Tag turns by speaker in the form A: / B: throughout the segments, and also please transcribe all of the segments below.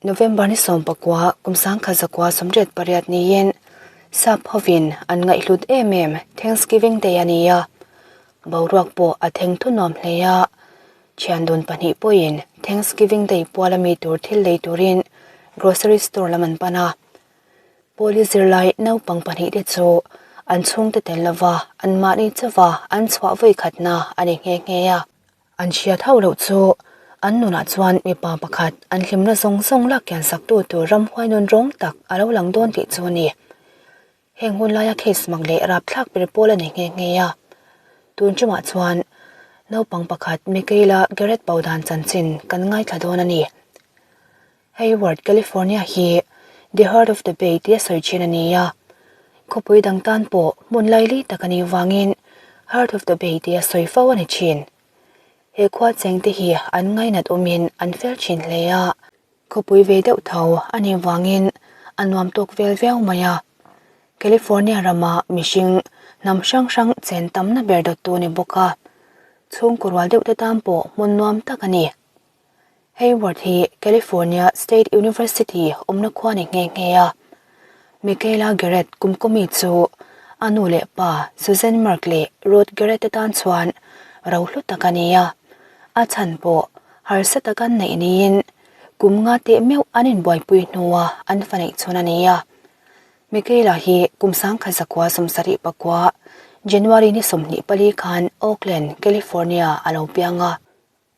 A: November ni 19 kum 1988 niin sap hovin an ngaihhlut em em Thanksgiving Day a ni a, boruak pawh a theng thu nuam hle a, thiandun pahnih pawhin Thanksgiving Day puala mi tur thil lei turin grocery store lam an pan a. Pawli zirlai naupang pahnih te chu an chhungte tel lova anmahni chauva an chhuah vawi khatna a ni nghe nghe a. An hriat hauh loh chu an nunah chuan mipa pakhat an hlimna zawng zawng lak kian sak tu tur ramhuai nun rawng tak a lo lang dawn tih chu a ni. Heng hun laia case mak leh rapthlak ber pawl a ni nghe nghe a. Tun ṭumah chuan naupang pakhat Michaela Garrett Baudan chanchin kan ngaithla dawn a ni. Hayward, California hi The Heart of the Bay tia sawi thin a ni a, khawpui dang tan pawh hmun laili tak a nih vangin Heart of the Bay tia sawi fo a ni thin. He khua chengte hi an ngainat awmin an fel thin hle a, khawpui ve deuh tho a nih vangin a nuam tawk vel viau mai a. California rama mihring hnam hrang hrang chen tamna ber dawttu a ni bawk a, chhungkaw rual deuhte tan pawh hmun nuam tak a ni. Hayward hi California State University awmna khua ni nghe nghe a. Michaela Garrett kumkawmi chu a nu leh pa Susan Mark leh Rod Garrett te tan chuan rohlu tak a ni a. A chhan pawh harsa taka an neih niin kum nga teh meuh an inbuaipui hnua an fa neih chhun a ni a. Michaela hi kum 1979 January ni 24 khan Oakland, California a lo piang a.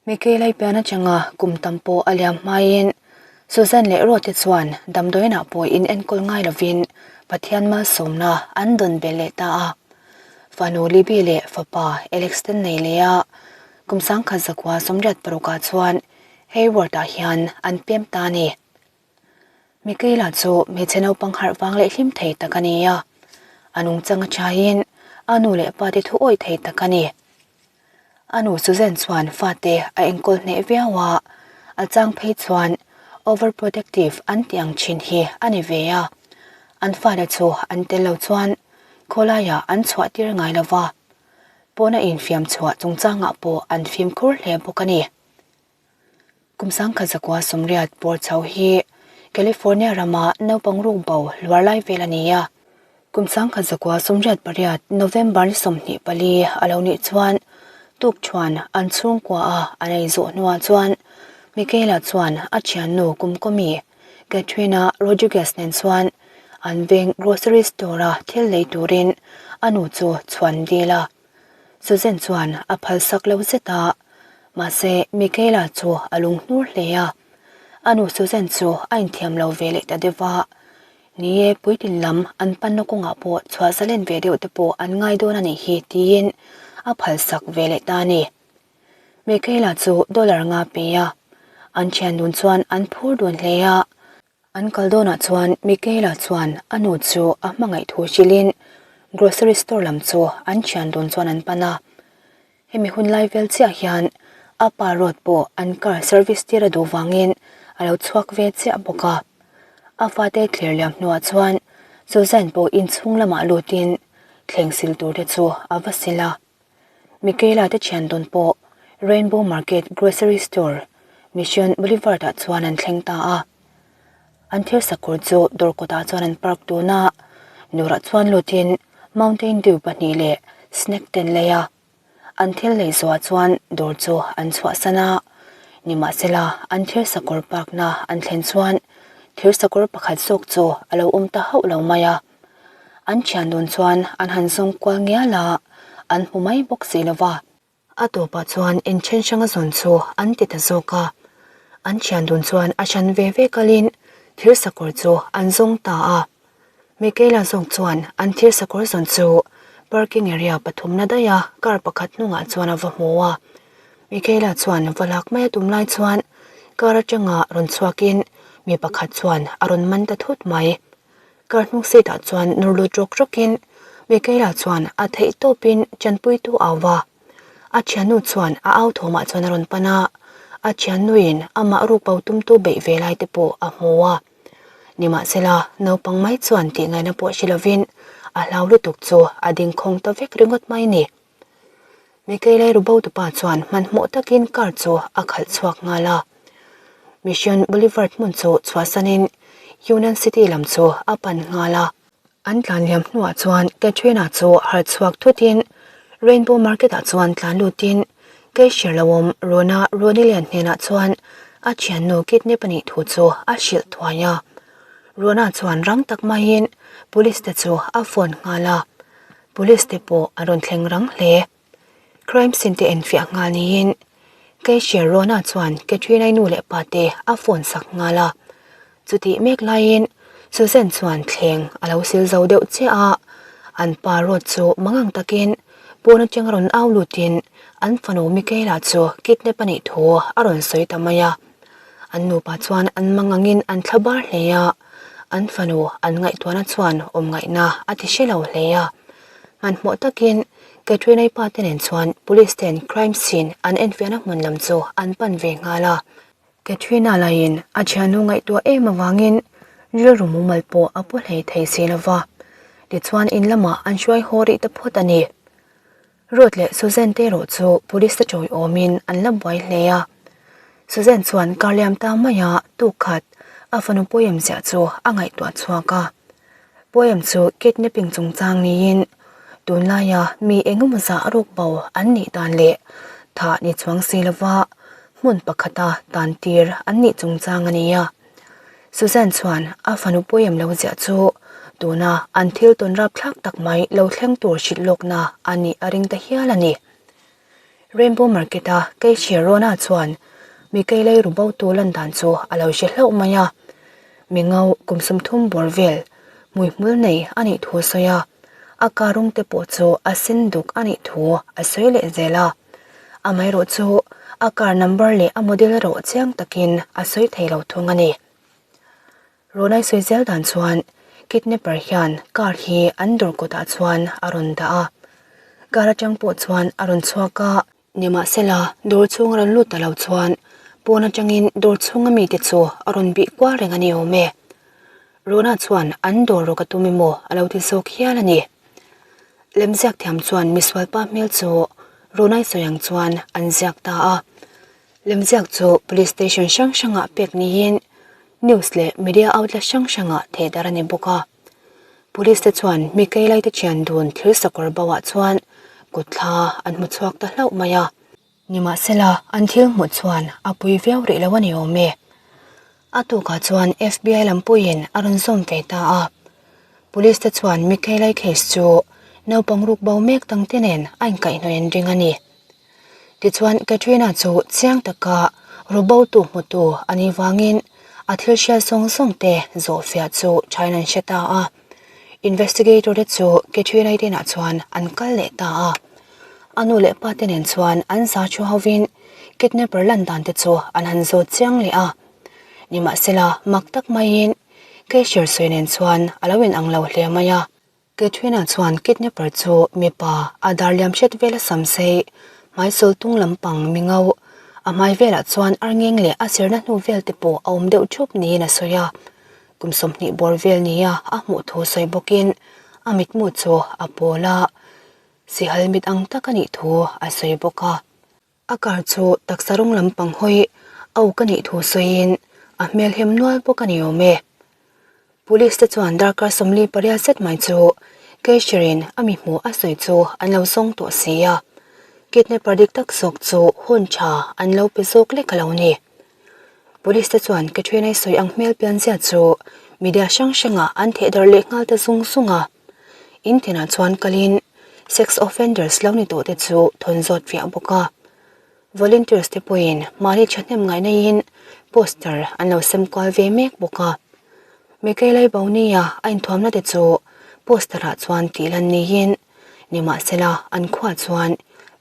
A: Michaela pian atanga kum tam pawh a liam hmaiin Susan leh Ruate chuan damdawiinah pawh in enkawl ngai lovin Pathian malsawmna an dawn belh leh ta a. Fanu Libby leh fapa Alex ten nei leh a, kum 1986 ah chuan Hayward-ah hian an pem ta a ni. Michaela chu hmeichhe naupang harh vang leh hlim thei tak a ni a, a nungchang a chaiin a nu leh pa te thu awih thei tak a ni. A nu Susan chuan fate a enkawl hneh viau a, a chang phei chuan overprotective an tih ang thin hi a ni ve a. An fate chu an tel lo chuan khawlaiah an chhuah tir ngai lo va, pawna infiam chhuah chungchangah pawh an fimkhur hle bawk a ni. Kum 1980 bawr chho hi California rama naupang ruk bo hluar lai vel a ni a. Kum 1988 November ni 24 a lo nih chuan tukṭhuan an chhungkua a an ei zawh hnuah chuan Michaela chuan a thiannu kumkawmi Katrina Rodriguez nen chuan an veng grocery store-a thil lei turin a nu chu chhuan dil a. Susan chuan a phalsak lo zet a, mahse Michaela chu a lunghnur hle a. A nu Susan chu a inthiam lo ve leh ta deuh a, Ni e, puitlin lam an panna kawngah pawh chhuah zalen ve deuh te pawh an ngai dawn a nih hi tiin a phalsak ve leh ta a ni. Michaela chu dollar nga pe a, an thian dun chuan an phur dun hle a. An kal dawnah chuan Michaela chuan a nu chu a hmangaih thu hrilhin grocery store lam chu an thian dun chuan an pan a. Hemi hun lai vel chiah hian a pa road pawh an car service tir a duh vangin a lo chhuak ve chiah bawk a. A fate thlir liam hnuah chuan Suzanne pawh inchhung lamah lutin thleng sil tur te chu a va sil a. Michaela te thian dun pawh Rainbow Market Grocery Store, Mission Boulevard ah chuan an thleng ta a. An thil sakawr chu dawr kawtah chuan an park dun a, dawrah chuan lutin Mountain Dew pahnih leh snack te an lei a. An thil lei zawhah chuan dawr chu an chhuahsan a, nimahsela an thil sakawr park na an thlen chuan thil sakawr pakhat zawk chu a lo awm ta hauh lo mai a. An thian dun chuan an han zawng kual ngial a, an hmu mai bawk si lo va. A tawpah chuan inthen hranga zawn chu an ti ta zawk a. An thian dun chuan a hran ve ve kalin thir sakawr chu an zawng ta a. Michaela zawk chuan an thir sakawr zawn chu parking area pathumna daiha car pakhat hnungah chuan a va hmu a. Michaela chuan va lak mai a tum lai chuan car atanga rawn chhuakin mi pakhat chuan a rawn man ta thut mai. Car hnung seat ah chuan nawr lut rawk rawk in Michaela chuan a theih tawp in chanpuitu au va. A thiannu chuan a au thawmah chuan a rawn pan a, a thiannu in amah ruk bo tumtu beih ve lai te pawh a hmu a. Nimahsela naupang mai chuan tih ngaihna pawh hre lovin a hlau lutuk chu a ding khawng ta vek ringawt mai ni. Michaela rubo tupa chuan hmanhmawh takin car chu a khalh chhuak nghal a. Mission Boulevard hmun chu chhuahsanin Union City lam chu a pan nghal a. An tlan liam hnuah chuan Katrina chu harh chhuak thutin Rainbow Market ah chuan tlan lutin cashier lo awm Rona Ronilian hnenah chuan a thiannu kidnap a nih thu chu a hrilh thuai a. Rona chuan rang tak maiin police te chu a phone nghal a, police te pawh an rawn thleng rang hle. Crime scene te enfiah nghal niin Cashier Rona chuan Katrina-i nu leh pa te a phone sak nghal a. Chutih mek laiin Susan chuan thleng a lo sil zo deuh chiah a, an pa Rod chu mangang takin pawn atang a rawn au lutin an fanu Michaela chu kidnap a nih thu a rawn sawi ta mai a. An nupa chuan an mangangin an thla bar hle a, an fanu an ngaihtuahna chuan awmngaihna a ti hre lo hle a. Hmanhmawh takin Katrina-i pa te nen chuan police ten crime scene an enfiahna hmun lam chu an pan ve nghal a. Katrina laiin a thiannu ngaihtuah em avangin rilru mumal pawh a pu hlei thei si lo va, tichuan in lamah an hruai haw rih ta phawt a ni. Ruth leh Suzanne te erawh chu police te tawiawmin an la buai hle a. Suzanne chuan kar liam ta maia tuk khat a fanu poem ziah chu a ngaihtuah chhuak a. Poem chu kidnapping chungchang niin tunlaia mi engemaw zah ruk bo an nih dan leh thah ni chuang si lova hmun pakhata tan tir an nih chungchang a ni a. Suzanne chuan a fanu poem lo ziah chu tuna an thil tawn rapthlak tak mai lo thleng tur hrilh lawkna a nih a ring ta hial a ni. Rainbow Market-a Cashier Rona chuan mi kei lei ru botu lan dan chu a lo hre hlauh mai a, mi ngo kum 30 bawr vel hmuihmul nei a nih thu a sawi a, a car rawng te pawh chu a sen duk a nih thu a sawi leh zel a. Amaherawh chu a car number leh a model erawh chiang takin a sawi thei lo thung a ni. Ronai sawi zel dan chuan kidnapper hian car hi an dawr kawtah chuan a rawn dah a, car atang pawh chuan a rawn chhuak a, nimahsela dawr chhung a rawn lut ta lo chuan pawn atangin dawr chhunga mite chu a rawn bih kual reng a ni awm e. Rona chuan an dawr rawk a tum emaw a lo ti zawk hial a ni. Lemziak thiam chuan misualpa hmel chu Ronai sawi ang chuan an ziak ta a. Lemziak chu police station hrang hrangah pek niin News leh media outlet hrang hrangah theh darh a ni bawk a. Police te chuan mi kei laite thian dun thil sakawr bo ah chuan kut thla an hmu chhuak ta hlauh mai a. Nimahsela, an thil hmuh chuan a pui viau rih lo a ni awm e. A tukah chuan FBI lam puiin a rawn zawm ve ta a. Police te chuan mi kei lai case chu naupang ruk bo mek dangte nen a inkaihhnawih an ring a ni. Tichuan, Katrina chu chiang taka rubotu hmutu a nih vangin a thil hriat zawng zawng te zawhfiah chu thain an hre ta a. Investigator te chu Katrina-i denah chuan an kal leh ta a. A nu leh pa te nen chuan an za thu hovin kidnapper lan dan te chu an han zawt chiang leh a. Nimahsela, mak tak maiin cashier sawi nen chuan a lo inang lo hle mai a. Katrina chuan kidnapper chu mipa a dar liam hret vela sam sei, hmaisawl tung lampang mi ngo, a hmai velah chuan arngeng leh a sirna hnu vel te pawh a awm deuh thup niin a sawi a. Kum 20 bawr vel nia a hmuh thu sawi bawkin a mitmu chu a pawl a, sihal mit ang tak a nih thu a sawi bawk a. A car chu taksa rawng lampang hawi a uk a nih thu sawiin a hmel hem nual bawk a ni awm e. Police te chuan darkar 48 zet mai chu cashier in a mi hmuh a sawi chu an lo zawng tawh si a, kidnapper dik tak zawk chu hun tha an lo pe zawk lek a lo ni. Police te chuan Katrina-i sawi ang hmel pianzia chu media hrang hrangah an thehdarh leh nghal ta zung zung a. In tinah chuan kalin sex offenders lo ni tawh te chu thawn zawt fiah bawk a. Volunteers te pawhin mahni thahnem ngaihnain poster an lo sem kual ve mek bawk a. Michaela-i Bawnia a inthuamna te chu poster ah chuan tih lan niin nimahsela an khuah chuan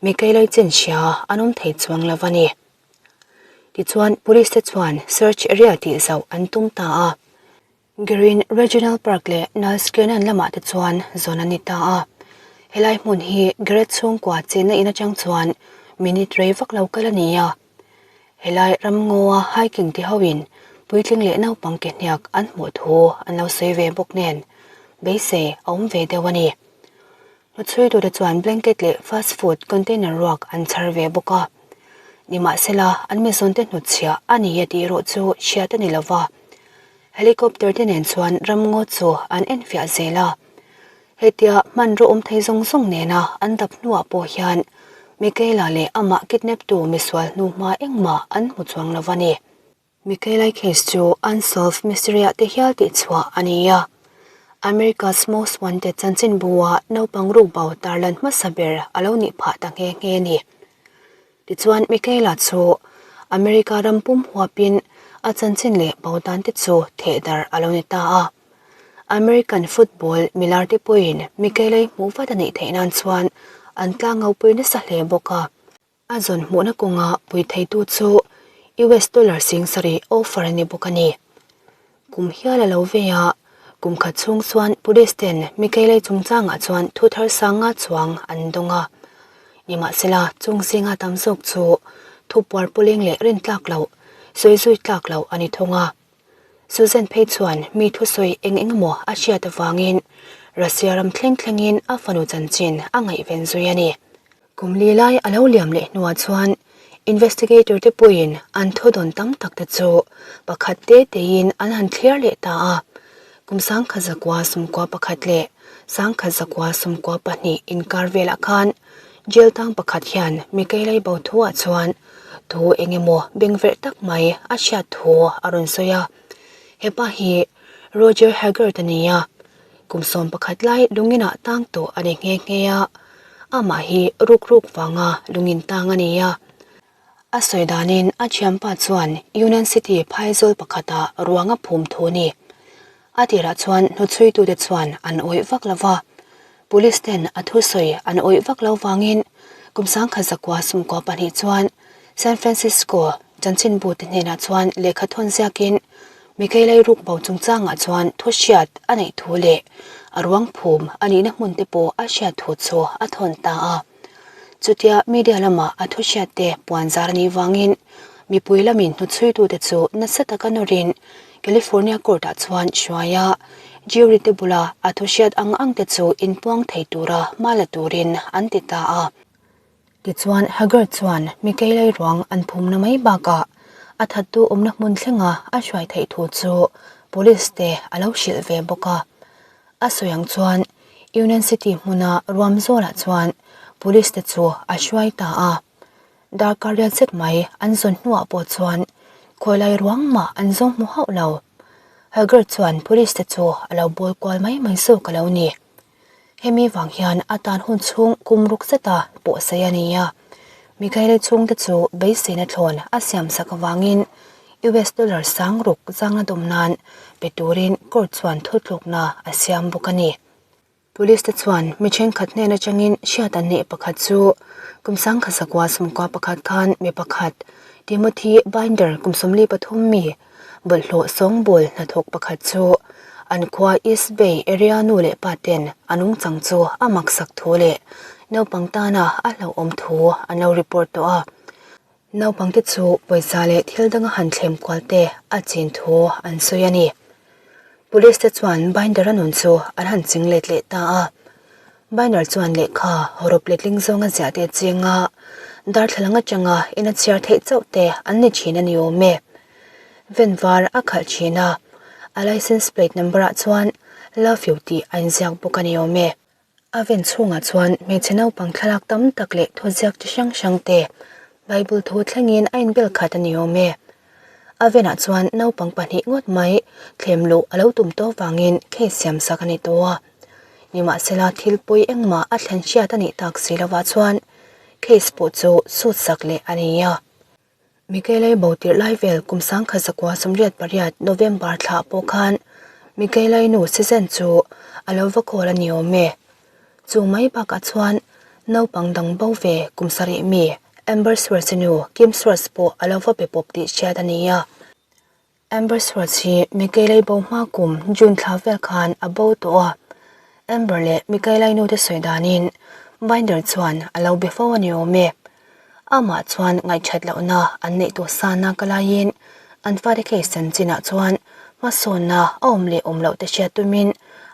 A: Michaela-i chin hria an awm thei chuang lo a ni. Tichuan police te chuan search area tih zauh an tum ta a. Green Regional Park leh Niles Canyon lamah te chuan zawn a ni ta a. Helai hmun hi Garrett chhungkua chenna in atang chuan minute rei vak lo kal a ni a. Helai ramngawa hiking ti hoin puitling leh naupang ke hniak an hmuh thu an lo sawi ve bawk nen beisei a awm ve deuh a ni. Hmachhuitute chuan blanket leh fast food container ruak an chhar ve bawk a. Nimahsela, an mizawnte hnutchhiah a ni e tih erawh chu hriat a ni lo va. Helicopter te nen chuan ramngaw chu an enfiah zel a. Hetia hmanraw awm thei zawng zawng nena an dap hnuah pawh hian Michaela leh amah kidnap tu misual hnuhma engmah an hmu chuang lo va ni. Michaela case chu unsolved mystery ah te hial tih chhuah a ni a. America's Most Wanted chanchinbu-ah naupang rukbo tarlan hmasa ber a lo nih phah ta nghe nghe a ni. Tichuan, Michaela chu America ram pum huapin a chanchin leh bo dan te chu thehdarh a lo ni ta a. American football milar te pawhin Michaela-i hmuh vat a neih theih nan chuan an tlangopui nasa hle bawk a. A zawn hmuhna kawnga pui theitu chu US dollar 7000 offer a ni bawk a ni. Kum hial a lo vei a, kum khat chhung chuan police ten Michaela-i chungchangah chuan thu thar sang nga chuang an dawng a. Nimahsela, chung zinga tam zawk chu thu puar pawleng leh rin tlak loh, sawi zui tlak loh a ni thung a. Susan phei chuan mi thusawi eng eng emaw a hriat avangin Russia ram thleng thlengin a fanu chanchin a ngaihven zui a ni. Kum li lai a lo liam leh hnuah chuan investigator te pawhin an thudawn tam tak te chu pakhat te teiin an han thliar leh ta a. Kum 1991 leh 1992 inkar velah khan jail tang pakhat hian Michaela-i bo thuah chuan thu eng emaw bengverh tak mai a hriat thu a rawn sawi a. Hepa hi Roger Haggard a ni a. Kum 11 lai lungin ah tang tawh a ni nghe nghe a, amah hi ruk ruk vanga lungin tang a ni a. A sawi danin a thianpa chuan Union City phaizawl pakhatah ruang a phum thu a ni. A tirah chuan hnuchhuitute chuan an awih vak lo va, Police ten a thusawi an awih vak lo vangin kum 1992 chuan San Francisco chanchinbute hnenah chuan lehkha thawn ziakin Michaela-i rukbo chungchangah chuan thu hriat a neih thu leh a ruang phum a nihna hmun te pawh a hriat thu chu a thawn ta a. Chutia media lama a thu hriat te puan zar a nih vangin mipui lamin hnuchhuitute chu nasa taka nawrin California court-ah chuan hruai a, jury te bula a thu hriat ang ang te chu inpuang thei tura hma la turin an ti ta a. Tichuan, Haggard chuan Michaela-i ruang an phumna mai bakah a thattu awmna hmun thlenga a hruai theih thu chu police te a lo hrilh ve bawk a. A sawi ang chuan Union City hmuna ruam zawlah chuan police te chu a hruai ta a. Darkar riat zet mai an zawn hnuah pawh chuan khawilai ruang mah an zawng hmu hauh lo. Haggard chuan police te chu a lo bawl kual mai mai zawk a lo ni. Hemi vang hian a tan hun chhung kum ruk zeta pawhsei a ni a, Michaela chhungte chu beiseina thlawn a siamsak avangin US dollar 6000 zanga dawm nan pe turin court chuan thutlukna a siam bawk a ni. Police te chuan mi thenkhat hnen atangin hriat an neih pakhat chu kum 1991 khan mi pakhat Timothy Binder kum 43 mi Bawlhhlawh sawngbawl hnathawk pakhat chu an khua East Bay area nu leh pa ten a nungchang chu a maksak thu leh naupang tana a hlauhawm thu an lo report tawh a. Naupangte chu pawisa leh thil danga han thlem kual te a chin thu an sawi a ni. Police te chuan Binder-a nun chu an han ching let leh ta a. Binder chuan lehkha hawrawp letling zawnga ziah te a ching a, darthlalang atanga ina chhiar theih chauh te an ni thin a ni awm e. Van var a khalh thin a, a license plate number ah chuan Love you tih a inziak bawk a ni awm e. A van chhungah chuan hmeichhe naupang thlalak tam tak leh thuziak chi hrang hrang te Bible thu thlengin a inbel khat a ni awm e. A venah chuan naupang pahnih ngawt mai thlem luh a lo tum tawh vangin case siam sak a ni tawh a. Nimahsela thil pawi engmah a thlen hriat a nih tak si lovah chuan case pawh chu sut sak leh a ni a. Michaela-i bo tirh lai vel kum 1988 November thlah pawh khan Michaela-i nu Susan chu a lo va call a ni awm e. Chu mai bakah chuan naupang dang bo ve kum sarih mi Amber Swartz-i nu Kim Swartz pawh a lo va pe pawp tih hriat a ni a. Amber Swartz hi Michaela-i bo hma kum June thla vel khan a bo tawh a. Amber leh Michaela-i nute sawi danin Binder chuan a lo be fo a ni awm e. Amah chuan ngaihthat lohna an neih tawh sana ka laiin an fate case chanchinah chuan hmasawnna a awm leh awm loh te hriat tumin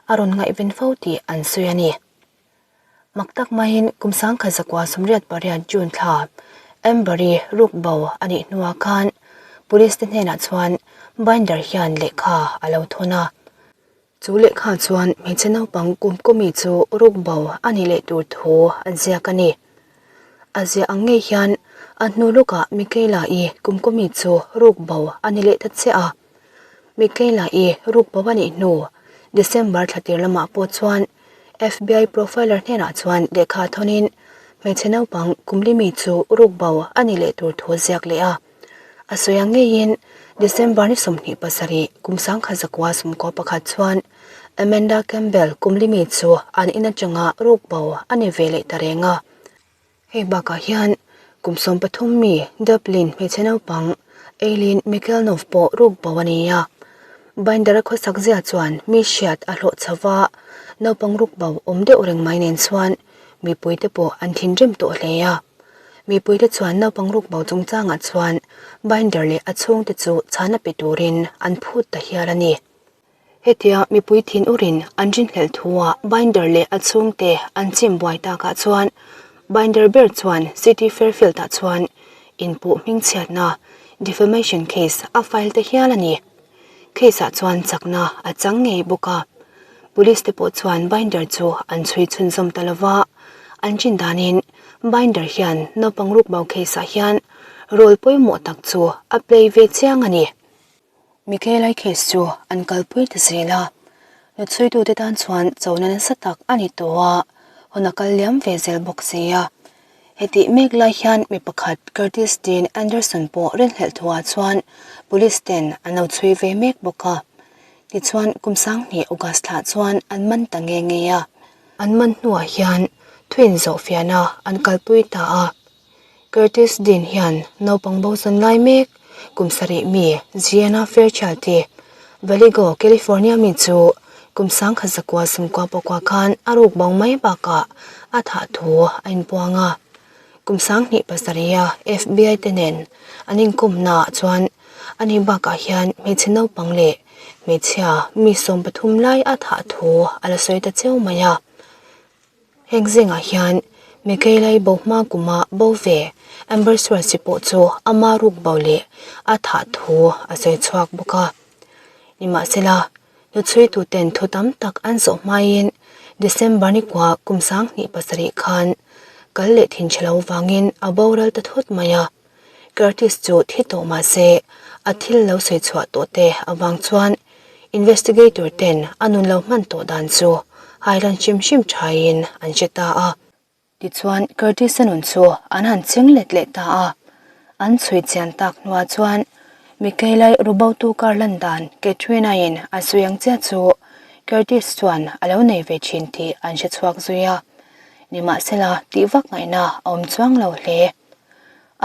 A: a rawn ngaihven fo tih an sawi a ni. Mak tak maiin kum 1998 June thla. Amber-i ruk bo a nih hnuah khan Police te hnenah chuan Binder hian lehkha a lo thawn a. Chu lehkha chuan hmeichhe naupang kumkawmi chu ruk bo a nih leh tur thu a ziak a ni. A ziah ang ngei hian a hnu lawkah Michaela-i kumkawmi chu ruk bo a ni leh ta chiah a. Michaela-i ruk bo a nih hnu December thla tir lamah pawh chuan FBI profiler hnenah chuan lehkha thawnin hmeichhe naupang kumlimi chu ruk bo a nih leh tur thu a ziak leh a. A sawi ang ngeiin December ni 27 kum 1991 chuan Amanda Campbell kumlimi chu an in atanga ruk bo a ni ve leh ta reng a. Hei bakah hian kum 13 mi Dublin hmeichhe naupang Eileen McElnoff pawh ruk bo a ni a. Binder-a khawsak zia chuan mi hriat a hlawh chho va, naupang ruk bo awm deuh reng mai nen chuan mipuite pawh an thinrim tawh hle a. Mipuite chuan naupang ruk bo chungchangah chuan Binder leh a chhungte chu chhana pe turin an phut ta hial a ni. Hetia mipui thin urin an rinhlelh thuah Binder leh a chhungte an chim buai takah chuan Binder ber chuan City Fairfield-ah chuan inpuh hmingchhiatna, defamation case, a file ta hial a ni. Case-ah chuan chakna a chang ngei bawk a. Police te pawh chuan Binder chu an chhui chhunzawm ta lova, an chin danin Binder hian naupang rukbo case-ah hian role pawimawh tak chu a play ve chiang a ni. Michaela case chu an kalpui ta zel a, hnuchhuitute tan chuan chona nasa tak a ni tawh a, hun a kal liam ve zel bawk si a. Hetih mek lai hian mi pakhat Curtis Dean Anderson pawh rinhlelh thuah chuan police ten an lo chhui ve mek bawk a. Tichuan kum 2000 August thlah chuan an man ta nge nge a. An man hnuah hian thuin zawhfiahna an kalpui ta a. Curtis Dean hian naupang bo zan lai mek kum sarih mi Gianna Fairchild te Vallejo, California mi chu kum 1994 khan a ruk bo mai bakah a thah thu a inpuang a. Kum 2007 a FBI te nen an inkawmna ah chuan ani bakah hian hmeichhe naupang leh hmeichhia mi 13 lai a thah thu a la sawi ta cheu mai a. Heng zingah hian Michaela-i bo hma kuma bo ve Amber Swartz-i pawh chu ama ruk bo leh a thah thu a sawi chhuak bawk a. Nimahsela, hnuchhuituten thu tam tak an zawh hmain December ni kua kum 2007 khan kal leh thinchhe lo vangin a boral ta thut mai a. Curtis chu thi tawh mah se a thil lo sawi chhuah tawh te avang chuan investigator ten a nun lo hman tawh dan chu hailan hrim hrim thain an hre ta a. Tichuan Curtis-a nun chu an han ching let leh ta a, an chhui chian tak hnuah chuan Michaela-i rubotu kar lan dan Katrina-in a sawi ang chiah chu Curtis chuan a lo nei ve thin tih an hre chhuak zui a. Nimahsela tih vak ngaihna a awm chuang lo hle.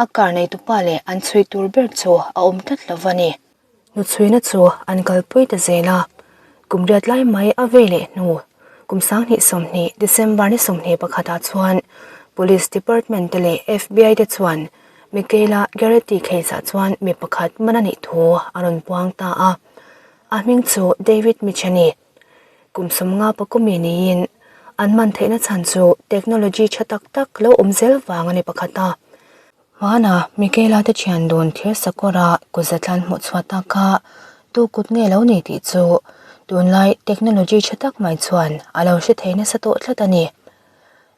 A: A kar neitupa leh an chhui tur ber chu a awm tlat lo va ni. Hnuchhuina chu an kalpui ta zel a, kum riat lai mai a vei leh hnu kum 2020 December ni 21 ah chuan Police Department te leh FBI te chuan Michaela Garrity case ah chuan mi pakhat man a nih thu a rawn puang ta a, a hming chu David Mitch a ni. Kum 50 pakumi niin an man theihna chhan chu technology tha tak tak lo awm zel vang a ni pakhat a. Hmana Michaela te thian dun thir sakawra kutza tlan hmuh chhuah tak kha tu kut nge lo ni tih chu tunlai technology tha tak mai chuan a lo hre thei nasa tawh tlat a ni.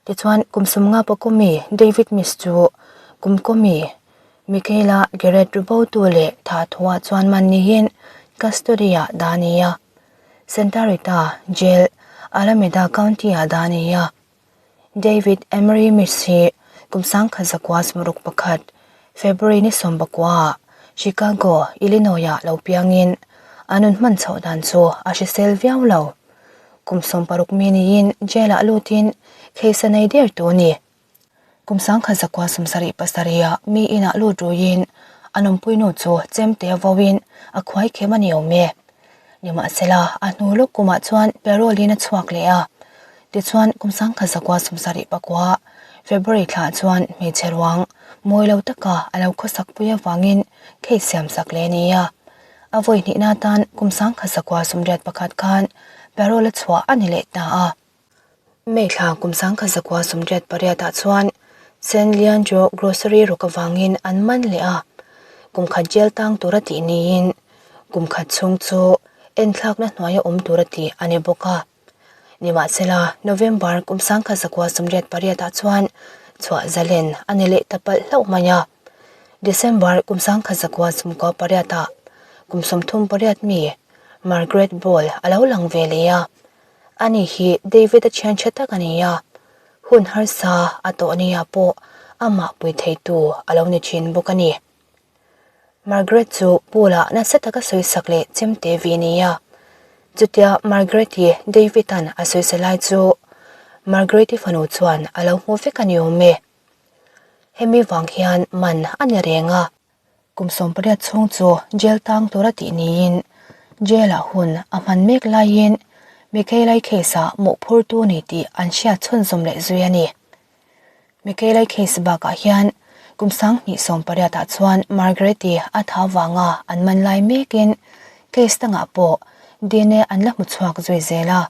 A: Tichuan kum 50 pakawmi David Miss chu kum kawmi Michaela Garrett rubotu leh tha thuah chuan man niin custody-ah dah a ni a. Santa Rita Jail, Alameda County-ah dah a ni a. David Emery Miss hi kum 1961, February ni 19 ah Chicago, Illinois-ah lo piangin a nun hman chhoh dan chu a hrisel viau lo. Kum 60 mi niin jail-ah lutin case a nei der tu a ni. Kum 1977 ah mi inah lut ruiin a nunpuinu chu chemte a vauin a khuai khem a ni awm e. Nimahsela, a hnu lawk kumah chuan parole-in a chhuak leh a. Tichuan, kum 1979 February thlah chuan hmeichhe ruang mawi lo taka a lo khawsak pui avangin case siam sak leh a ni a. A vawi hnihna atan kum 1981 khan parole a chhuah a ni leh ta a. May thla kum 1988 ah chuan San Leandro grocery ruk avangin an man leh a, kum khat jail tang tura tih niin kum khat chhung chu enthlakna hnuaia awm tura tih a ni bawk a. Nimahsela, November kum 1998 ah chuan chhuah zalen a ni leh ta palh hlauh mai a. December kum 1998 ah kum 38 mi Margaret Ball a lo lang ve leh a. Ani hi David-a thian tha tak a ni a, hun harsa a tawh nia pawh amah pui theitu a lo ni thin bawk a ni. Margaret chu pool-ah nasa taka sawisak leh chemte vi a ni a. Chutia Margaret-i David-a'n a sawisa lai chu Margaret-i fanu chuan a lo hmu vek a ni awm e. Hemi vang hian man a ni reng a. Kum 18 chhung chu jail tang tura tih niin jail-ah hun a hman mek laiin Michaela-i case-ah mawhphurtu ni tih an hriat chhunzawm leh zui a ni. Michaela-i case bakah hian kum 2018 ah chuan Margaret-i a tha vanga an man lai mekin case dangah pawh DNA an la hmu chhuak zui zel a.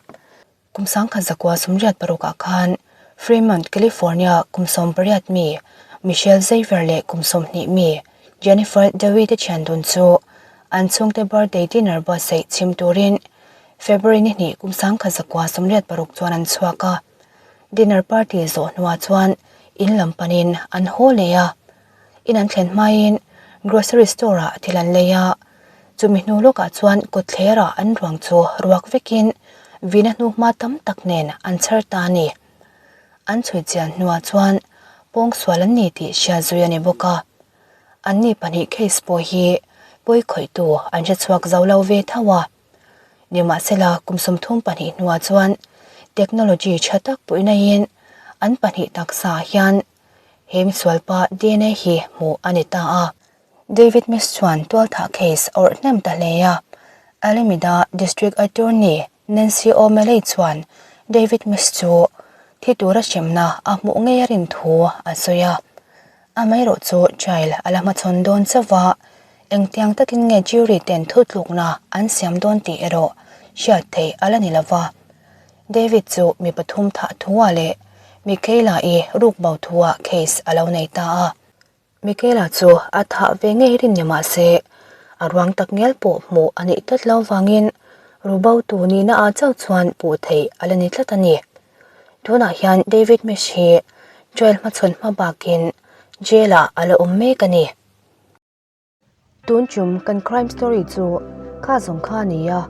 A: Kum 1986 ah khan Fremont, California kum 18 mi Michelle Xavier leh kum 20 mi Jennifer Dewey te thian dun chu an chhungte birthday dinner buatsaih chhim turin February ni hnih kum 1986 chuan an chhuak a. Dinner party zawh hnuah chuan in lam panin an haw leh a. In an thlen hmain grocery store ah thil an lei a. Chumi hnu lawkah chuan kawtthlerah an ruang chu ruak vekin vina hnuhma tam tak nen an chhar ta a ni. An chhui chian hnuah chuan pawngsual an ni tih hriat zui a ni bawk a. Anni pahnih case pawh hi pawi khawihtu an hre chhuak zo lo ve tho a. Nimahsela kum 32 hnuah chuan technology tha tak puihnain an pahnih taksa ah hian he misualpa DNA hi hmuh a ni ta a. David Miss chuan tualthah case a awrh hnem ta hle a. Alameda District Attorney Nancy O'Malley chuan David Miss chu thi tura hremna a hmuh ngei a rin thu a sawi a. Amaherawh chu trial a la hmachhawn dawn chauh a, engtiang takin nge jury ten thutlukna an siam dawn tih erawh hriat theih a la ni lo va. David chu mi pathum thah thuah leh Michaela-i rukbo thuah case a lo nei ta a. Michaela chu a thah ve ngei rin ni mah se, a ruang tak ngial pawh hmuh a nih tlat lo vangin rubotu nihna ah chauh chuan puh theih a la ni tlat a ni. Tunah hian David Mish hi trial hmachhawn hma bakin jail ah a la awm mek a ni. Tun tum kan crime story chu kha zawng kha a ni a,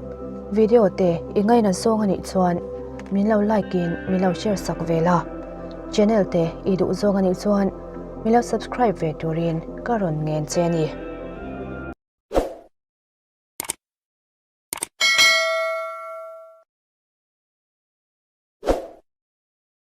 A: video te i ngaina zawng a nih chuan min lo like in min lo share sak ve la, channel te i duh zawng a nih chuan min lo subscribe ve turin ka rawn ngen che a ni.